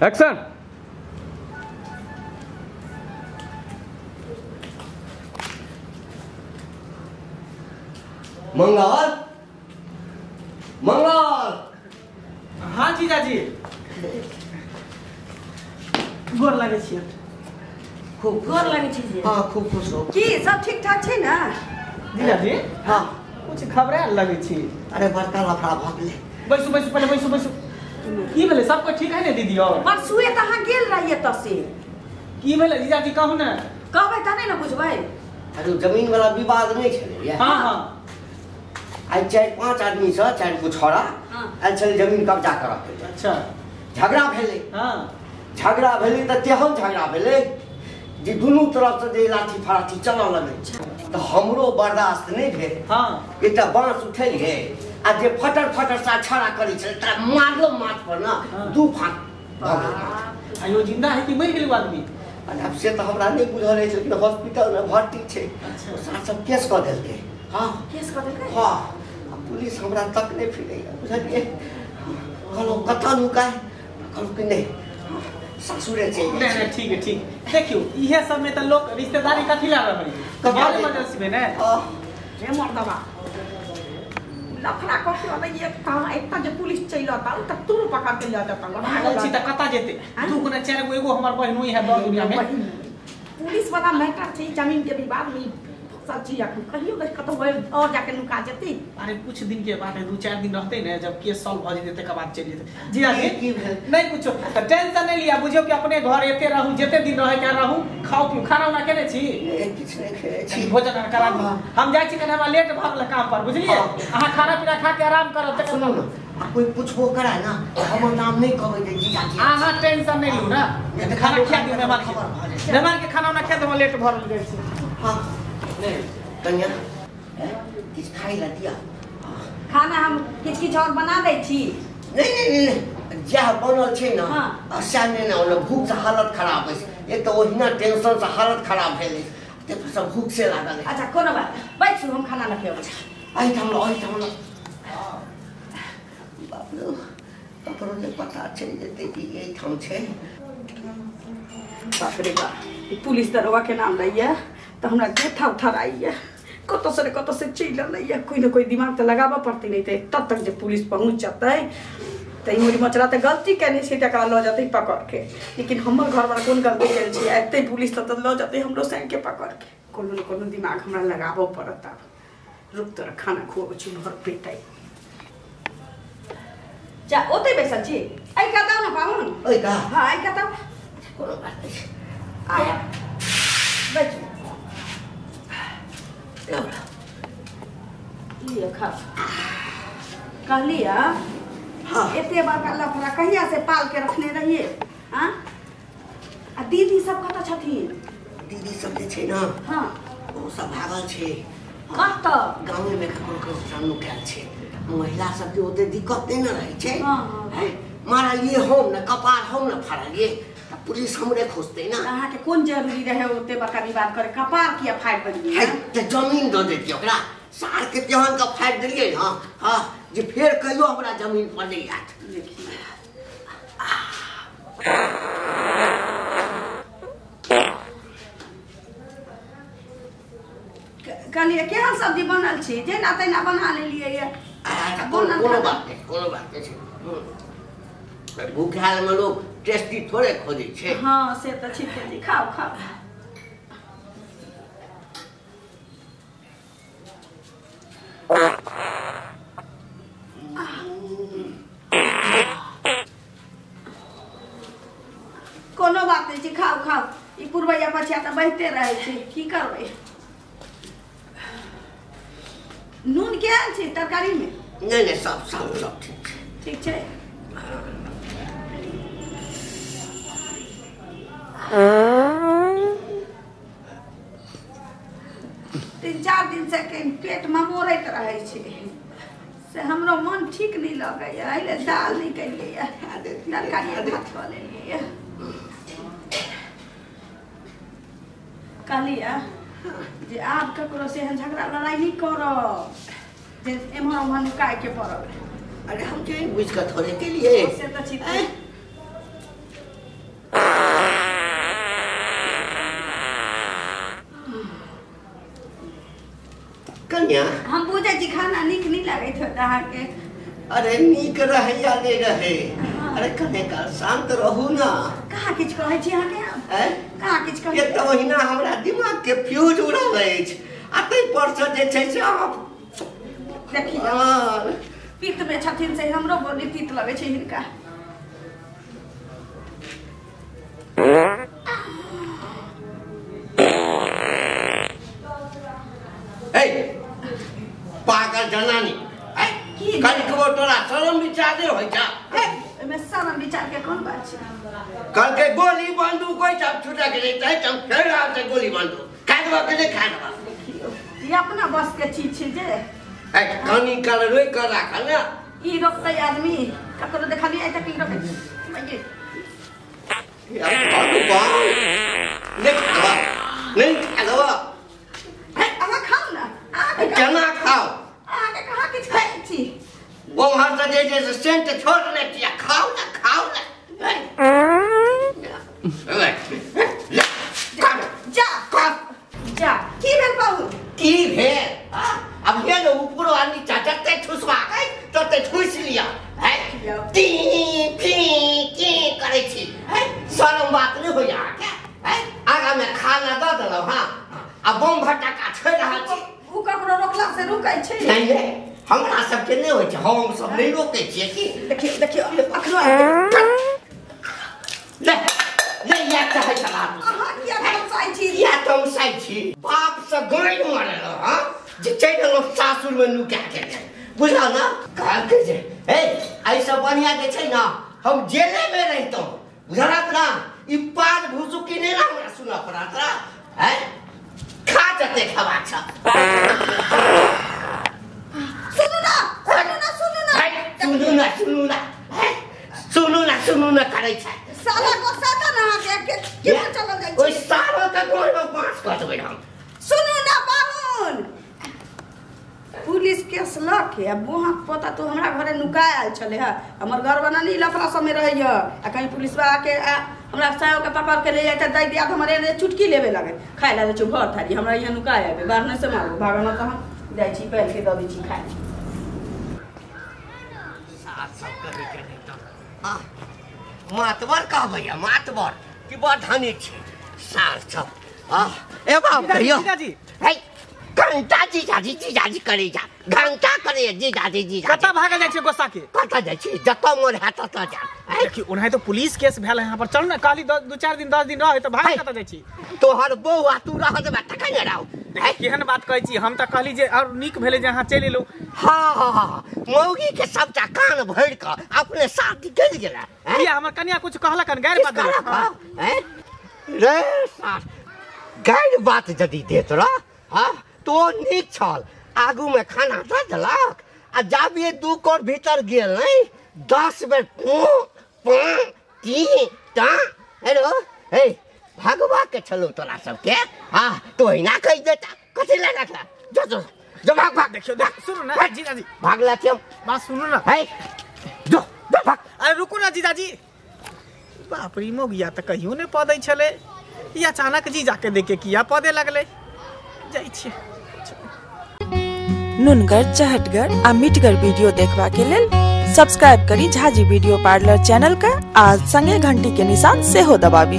Action. मंगल, मंगल। हाँ जीजाजी, गोर लागै छी। खूब गोर लागै छी। हाँ खूब खुश हो। की सब ठीक ठाक छै ना जीजाजी? हाँ कुछ घबरायल लगै छी। अरे बड़का लफड़ा भऽ गेलै। बैसू बैसू पहिले बैसू बैसू। की भेलै, सब कोई ठीक है ने दीदी? और परसुए तऽ अहाँ गेल रहियै तऽ से की भेलै जीजाजी कहू ने। कहबै तऽ नहि ने बुझबै। अरे जमीन वाला विवाद नहीं छलै। हाँ हाँ। आइ 4-5 आदमी से 4 गो छोड़ा आयल छलै जमीन कब्जा करऽ। अच्छा। झगड़ा भेलै। हाँ। झगड़ा भेलै तऽ तेहन झगड़ा भेलै जे दुनू तरफ से जे लाठी फराठी चलऽ लगलै तऽ हमरो बर्दाश्त नहीं भेल। हाँ। एकटा बाँस उठेलियै आ जे फटर फटर सा छड़ा करै छलै तकरा मारलो माथ पर ना 2 फाँक भऽ गेल। आयो जिंदा है कि मरि गेलै ओ आदमी? आब से तऽ हमरा नहीं बुझल अछि, लेकिन हॉस्पिटल में भर्ती छै। अच्छा। सब केस कऽ देलकै। हाँ केस कऽ देलकै। हाँ पुलिस हमरा तक नहीं फिरैया बुझलियै। कहलहुँ कतऽ नुकाय, कहलहुँ कि नहीं ससुरे छै। नहीं नहीं ठीक है ठीक। देखियो इहे सब में तऽ लोग रिश्तेदारी कथी ला रहल है, बड़े मजस में ने। रे मर्दबा लफड़ा कऽ के अबै एकटा जे पुलिस चलि अता उ तऽ तुरु पकड़ के लऽ जेता। भागल छी तऽ कतऽ जेतै? 2 गुना 4 गो एगो हमर बहिनोई है दर दुनिया में। पुलिस वाला मैटर छै जमीन के विवाद में सब चीज अखन कहियो के कतौ और जाके नुका जेतै। अरे कुछ दिन के बाद है, 2-4 दिन रहते ने, जब केस सॉल्व भ जेतै तकर बाद चलि जेतै। जी आगे की भेल? नहीं कुछो तऽ टेंशन नहीं लिया, बुझियो कि अपने घर एते रहू जते दिन रहे के रहू, खाओ पियो। खाना उना केने छी? किछ नहीं खेने छी। भोजन करा दी। हम जाइ छी कने हमरा लेट भ गेल काम पर बुझलियै। अहाँ खाना पीना खा के आराम करब तकर सुनू ने। आ कोई पूछबो करा ना हमर नाम नहीं कहबै जे जीजाजी। अहाँ टेंशन नहीं लू ना, खाना खा दियौ मेहमान के। मेहमान के खाना उना खा दे, लेट भ गेल छी। हां नहीं कन्या किछ खाइ ला दिया। खाना हम किछ किछ और बना दै छी। नहीं नहीं नहीं जह बनल छै ना आ सएह नहि ने, ओना भूख से हालत खराब अछि। एक तऽ ओहिना टेंशन से हालत खराब भेल अछि, ताहि पर सब भूख से लागल अछि। अच्छा कोनो बात, बैसू हम खाना लऽ के अबै छी। एहिठाम लो एहिठाम लो। बाप रे ककरो नहि पता चलि जेतै कि एहिठाम छै। बाप रे बाप, पुलिस दरोगा के नाम लैया तऽ हमरा गेथा उठराइया, कतऽ से कतऽ से चलि अनैया। कोई न कोई दिमाग तऽ लगाबऽ पड़तै, नहीं तऽ तब तक जे पुलिस पहुँच जेतै तऽ ई मचरा तऽ गलती केने छै तकरा लऽ जेतै पकड़ के। लेकिन हमर घरवाला कोन गलती केने छै, एतै पुलिस तऽ लऽ जेतै हमरो संग के पकड़ के। कोनो न कोनो दिमाग हमरा लगाबऽ पड़त। आब रुक तोरा खाना खुआबै छी भर पेट। आइ जा ओतै बैसल छी। एहि कात आउ ने पाहुन। ओहि कात? हाँ एहि कात आउ। कोनो बात नहि छै, आया बैसू। लिअ खाउ। कहलियै हाँ एते बड़का लफड़ा कहिया से पाल के रखने रहियै? हाँ आ दीदी सब कतऽ छथिन? दीदी सब जे छै ना हाँ ओ सब भागल छै। कतऽ? गाँवे में ककरो ककरो नुकायल छै। महिला सबके ओते दिक्कत नहि ने रहै छै। मारलियै हम ने कपार हम ने फाड़लियै तऽ पुलिस हमरे खोजतै ना। अहाँके कोन जरूरी रहे ओते बड़का विवाद करे? कपार किया फाड़ि देलियै? तऽ जमीन दऽ देतियै ओकरा, सार के तेहन के फाड़ि देलियै ना। हाँ जे फेर कहियो हमरा जमीन पर नहीं आयत। कहलियै केहन सब्जी बनल छै? जेना तेना बना लेलियै। कोनो बात नहीं, कोनो बात नहीं छै। भूखायल में लोग टेस्टी थोड़े खोजै छै। हाँ से तऽ ठीक है जी, खाओ खाओ। कोनो बात नहीं छै, खाओ खाओ। ई पुरबैया पछिया तऽ बहिते रहै छै, की करबै। नून केहन छै तरकारी में? नहीं नहीं सब सब सब ठीक छै। ठीक छै। तीन 4 दिन से पेट ममोड़ैत रहै छै, से हमरो मन ठीक नहीं लगैया, एहि लेल दाल नहीं केलियै, तरकारी भात कऽ लेलियै। कहलियै जे आब ककरो से एहन झगड़ा लड़ाई नहीं करब जे एम्हर ओम्हर नुकाय के पड़ल। अरे हम जानि बुझि कऽ थोड़े केलियै। से तऽ छी। कनिया हम बुझै छी खाना नीक नहीं लागैत होत अहाँके। अरे नीक रहे या नहीं रहे, अरे कने काल शांत रहू ना। कहाँ किछु कहै छी अहाँके? हैं? कहाँ किछु कहै? एक तऽ ओहिना हमरा दिमाग के फ्यूज उड़ल अछि आ ताहि पर से जे छै से अहाँ देखियौ पित्त में छथिन से हमरो बोली तीत लगै छै हिनका। पागल जनानी कनिकबो तोरा शरम विचार नहि होइ छ? एहिमे शरम विचार के कोन बात छै? कहलकै गोली बंदूक होइ छ, छुटक जेतै त फेर आबै गोली बंदूक खा देबा कि नहि खा देबा? देखियौ ई अपना बस के चीज छै जे कनी काल रोकि कऽ राखल ने। ई रोकतै आदमी ककरो देखलियै आइ तक ई रोकै? नहि खा नहीं खा देबा। अहाँ खाउ ना। केना खाउ? अहाँके कहाँ किछु खाइ छी? ओम्हर से जे छै से सेंट छोड़ने छी, खाउ ना खाउ ना। जा जा की भेल बाबू? की भेल? अब ये ऊपरो आ नीचा जते ठुसबा गई तते ठुसि लिअ। टी फी की करै छी? शरम बात नहि होइया अहाँके? आगाँ मे खाना दऽ देलहुँ। हाँ आ बम भटाका छोड़ि रहल छी। ओ ककरो रोकला से रुकै छै? नहि नहि हमरा सबके नहि होइ छै, हम सब नहि रोकै छियै की। देखियौ देखियौ अखनो ले ले इएह चाहै छला। अहाँ किया तमसाइ छी? किया तमसाइ छी? बाप से गारि मारल हँ जे चलि गेलहुँ सासुरमे नुका के, बुझल ने? कहलकै जे हे एहिसँ बढ़िआँ जे छै ने हम जेलेमे रहितहुँ, बुझलक ने? ई पाद भुसुकी नहि ने हमरा सुनऽ पड़त रह। खा जते खेबाक छ। सुनू ना सुनू ना सुनू ना सुनू ना सुनू ना सुनू ना सुनू ना करै छै साला गुस्सा त ना अहाँके के चलल जाइ छै? ओइ सालो के गोड़ में बांस कटबै हम। सुनू ना बाहुन, पुलिस केस लऽ के आ बोहा पता तो हमरा घरे नुका आयल छलै हँ। हमर घर बना नहीं लफड़ा सबमे रहैया आ कहीं पुलिसवा आके हमरा सायो के पकड़ के ले जाए दै दिया हमरे एने चुटकी लेबे लगे। खाए ला दै घर थारी हमरा यहाँ नुका आबे बाहर से मारू भागना तऽ हम जाइ छी पहल के दऽ दै छी खाए। मातबर कहबैया मातबर कि बड़ धनी छै सार सब। ए बाप कहियो है घंटा जीजाजी जीजाजी करे जा घंटा करे जीजाजी जीजाजी। कतऽ भागल जाइ छै गोस्सा के? कतऽ जाइ छी? जतऽ मोन हैत ततऽ जा। देखियौ ओनाहि तो पुलिस केस भेल है यहाँ पर, चलू ने कहली 2-4 दिन 10 दिन रहै तऽ भाग कतऽ जाइ छी? तोहर बौआ तू रह देबा तखन ने रहू। केहन बात कहै छी? हम तऽ कहली जे और नीक भेलै जे अहाँ चलि एलहुँ। हाँ हाँ मौगी के सबटा कान भरि कऽ अपने साथ निकलि गेला। किया हमर कनिया कुछ कहलक हन? गैर बात देलक रे सार गैर बात यदि देत रह हाँ तो नीक छल। आगू में खाना दऽ देलक आ जाबे 2 कोर भीतर गेल नहीं 10 बेर पू पू टी टा। हेलो हे भगवा के छलो तोरा सबके। हाँ तो अहिना कहि देता कथी लए रखला? जो जो जो भाग भाग। देखियौ देख सुनू ना जीजाजी भागला छी हम। बात सुनू ना हे जो जो भाग। अरे रुकू ना जीजाजी, बाप रे मोगिया तऽ कहियो नहि पदै छलै, ई अचानक जीजा के देख के किया पदे लगलै? जाइ छियै। नुनगर चहटगर आ मिठगर वीडियो देखबा के लेल सब्सक्राइब करी झाजी वीडियो पार्लर चैनल के आ संगे घंटी के निशान सेहो दबाबी।